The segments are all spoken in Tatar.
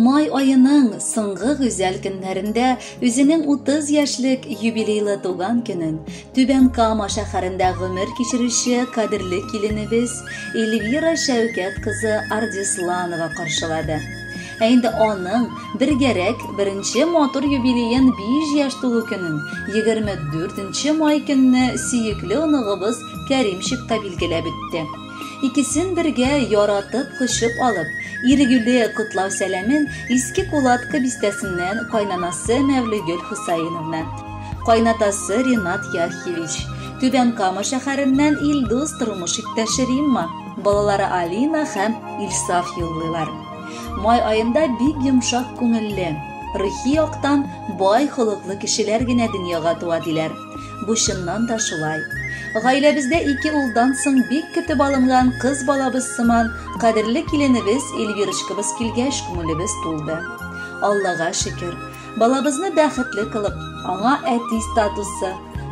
Май аеның соңгы гүзәл көннәрендә үзенең 30 яшьлек юбилейлы туган көнен Түбән Кама шәһәрендә гомер кичерүче кадерле киленебез Эльвира Шәүкәт кызы Ардисланова каршылады. Ә инде аның бергәрәк беренче матур юбилеен 5 яшь тулу көнен 24 май көнне сөекле оныгыбыз Кәримчик та билгеләп үтте. Икесен бергә яратып кочып алып, иргүле котлау сәламен Иске Кулатка бистәсеннән кайнанасы Мәвлегөл Хусаиновна, кайнатасы Ринат Яхьевич, Түбән Кама шәһәреннән Илдус тормыш иптәше Римма, балалары Алина һәм Илсаф юллыйлар. Май аенда бик йомшак күңелле, рухи яктан бай холыклы кешеләр генә дөньяга туа диләр. Бу чыннан да шулай. Гаиләбездә ике улдан соң бик көтеп алынган кыз балабыз сыман кадерле киленебез Эльвирочкабыз килгәч күңелебез тулды. Аллага шөкер, балабызны бәхетле кылып, аңа әти статусы,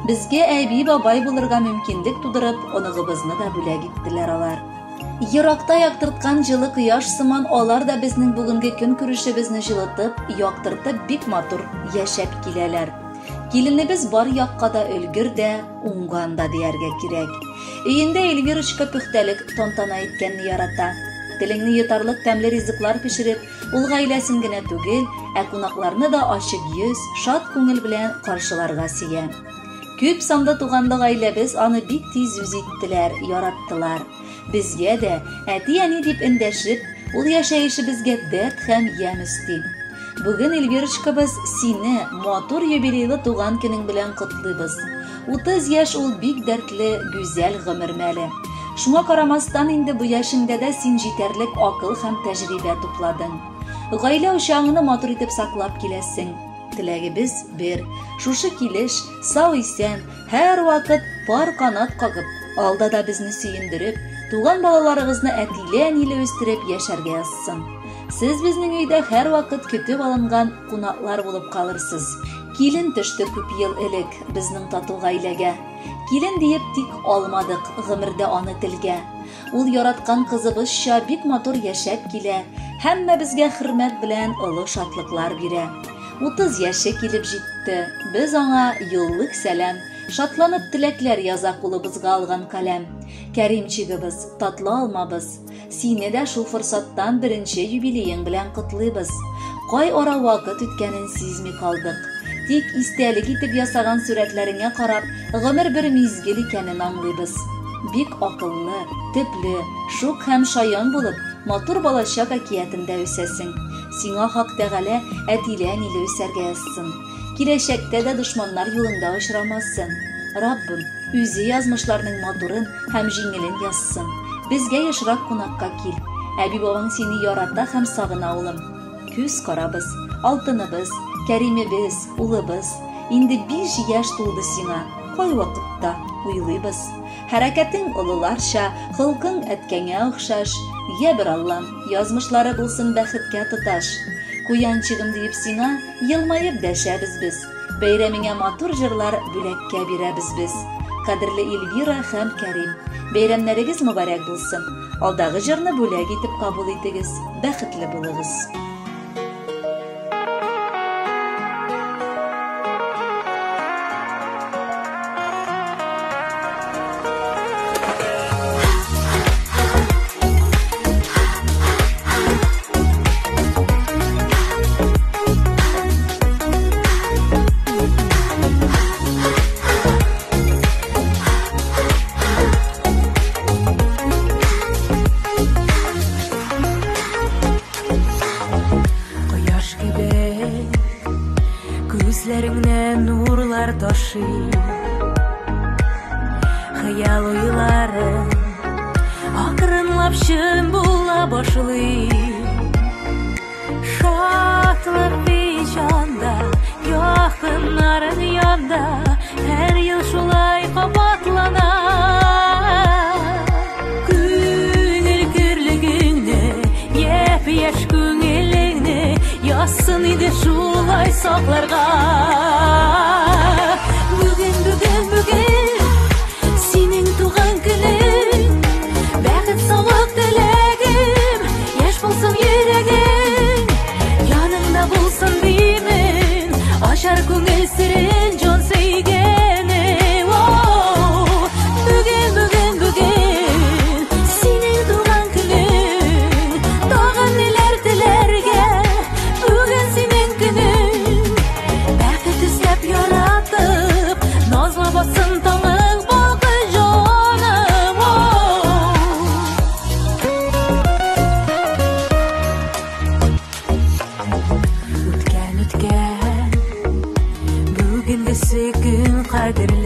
безгә әби-бабай булырга мөмкинлек тудырып, оныгыбызны да бүләк иттеләр алар. Еракта яктырткан җылы кояш сыман алар да безнең бүгенге көнкүрешебезне җылытып, яктыртып бик матур яшәп киләләр. Киленебез бар якка да өлгер дә, уңган да дияргә кирәк. Өендә Эльвирочка пөхтәлек тантана иткәнне ярата. Телеңне йотарлык тәмле ризыклар пешереп, ул гаиләсен генә түгел, ә кунакларны да ачык йөз, шат күңел белән каршыларга сөя. Күп санлы туганлы гаиләбез аны бик тиз үз иттеләр, яраттылар. Безгә дә әти-әни дип эндәшеп, ул яшәешебезгә дәрт һәм ямь өсти. Бүген, Эльвирочкабыз, сине матур юбилейлы туган көнең белән котлыйбыз. 30 яшь ул бик дәртле, гүзәл гомер мәле. Шуңа карамастан инде бу яшеңдә дә син җитәрлек акыл һәм тәҗрибә тупладың. Гаилә учагыңны матур итеп саклап киләсең. Теләгебез бер, шушы килеш, сау-исән, һәрвакыт пар канат кагып, алда да безне сөендереп, туган балаларыгызны әтиле-әниле үстереп яшәргә язсын. Сез безнең өйдә һәрвакыт көтеп алынган кунаклар булып калырсыз. Килен төште күп ел элек безнең тату гаиләгә. Килен диеп тик алмадык гомердә аны телгә. Ул яраткан кызыбызча бик матур яшәп килә, һәммәбезгә хөрмәт белән олы шатлыклар бирә. 30 яше килеп җитте, без аңа юллык сәлам, шатланып теләкләр яза кулыбызга алган каләм. Кәримчигыбыз, татлы алмабыз, сине дә шул форсаттан беренче юбилеең белән котлыйбыз. Кай ара вакыт үткәнен сизми калдык. Тик истәлек итеп ясаган сурәтләреңә карап, гомер бер мизгел икәнен аңлыйбыз. Бик акыллы, төпле, шук һәм шаян булып, матур балачак әкиятендә үсәсең. Сиңа Хак Тәгалә әтиле-әниле үсәргә язсын. Киләчәктә дә дошманнар юлыңда очрамасын. Раббым, үзе язмышларның матурын һәм җиңелен язсын. Безгә ешрак кунакка кил. Әби-бабаң сине ярата һәм сагына, улым. Күз карабыз, алтыныбыз, Кәримебез, улыбыз. Инде 5 яшь тулды сиңа. Кайвакытта уйлыйбыз. Хәрәкәтең олыларча, холкың әткәңә охшаш. Йә бер Аллам, язмышлары булсын бәхеткә тоташ. Куянчыгым диеп сиңа елмаеп дәшәбез без. Бәйрәмеңә матур җырлар бүләккә бирәбез без. Кадерле Эльвира һәм Кәрим, бәйрәмнәрегез мөбарәк булсын. Алдагы җырны бүләк итеп кабул итегез. Бәхетле булыгыз. Кояш кебек күзләреңнән нурлар ташый. Хыял уйлары акрынлап чын була башлый. Шатлык җанда, якыннарың янда, һәр ел шулай кабатлана. Күңел көрлегеңне, япь-яшь күңелеңне язсын иде шулай сакларга. Бүген, бүген, бүген синең туган көнең, бәхет, саулык теләгем, яшь булсын йөрәгең. Кадерле.